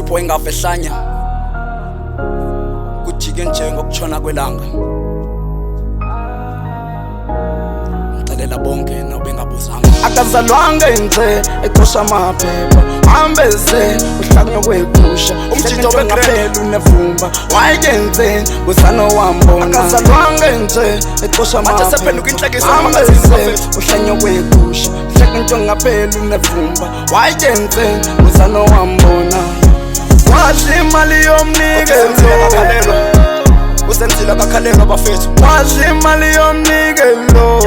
Usipho engafe hlanya, kujike nje ngokutshona kwelanga. Ngixelela bonke nobengabuzanga. Akazalwanga enze ecosha amaphepha, ambeze uhlanya kwegusha. Umjito wegrand. Ngaphela unevumba, wayenze usano wambona. Akazalwanga enze ecosha Manje sephenduka inhlekisa ambeze emphakathini, bafethu. uhlanya kwegusha, hleka into ngaphela unevumba, wayenze usano wambona. Wadla imali Usenzile yomnikelo, akakhalelwa, usenzile akakhalelwa bafethu. Wadla imali yomnikelo,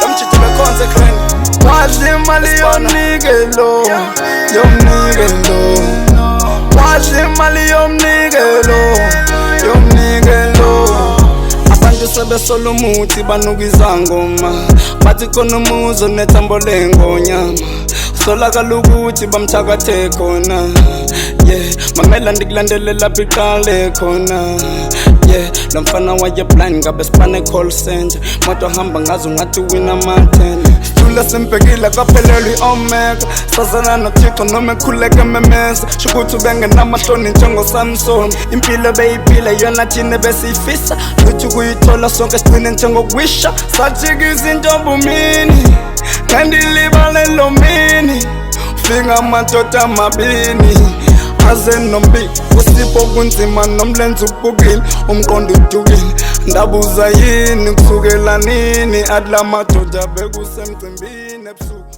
Lo mjito bekhonze grand. Wadla imali Esibona. yomnikelo, yomnikelo. Wadla imali yomnikelo, yomnikelo. Abantu sebesola umuthi, banuka izangoma, bathi khona umuzi onethambo lengonyama. Solakala ukuthi bamthakathe khona. Yeah, mamela, ndikulandele lapho iqale khona. Yeah, lo mfana waye blind, ngabe sipane call center. Moto hamba ngazo ngathi wina amathenda. Sithule simbhekile, kaphelelwa i-omega. Sazana noThixo noma ekhuleka ememeza. Shukuthi ubengenamahloni njengoSamson. Impilo beyiphile yona thina besiyifisa, luthi kuyithola sonke sigcine njengokuwisha. Sajika izinto bumini, ngandilibale lo mini. Fika amadoda amabini aze nombiko, usipho kunzima nomlenze ubukile, umqondo udukile. Ndabuza yini, kusukela nini? Athi la madoda bekusemcimbini ebusuku.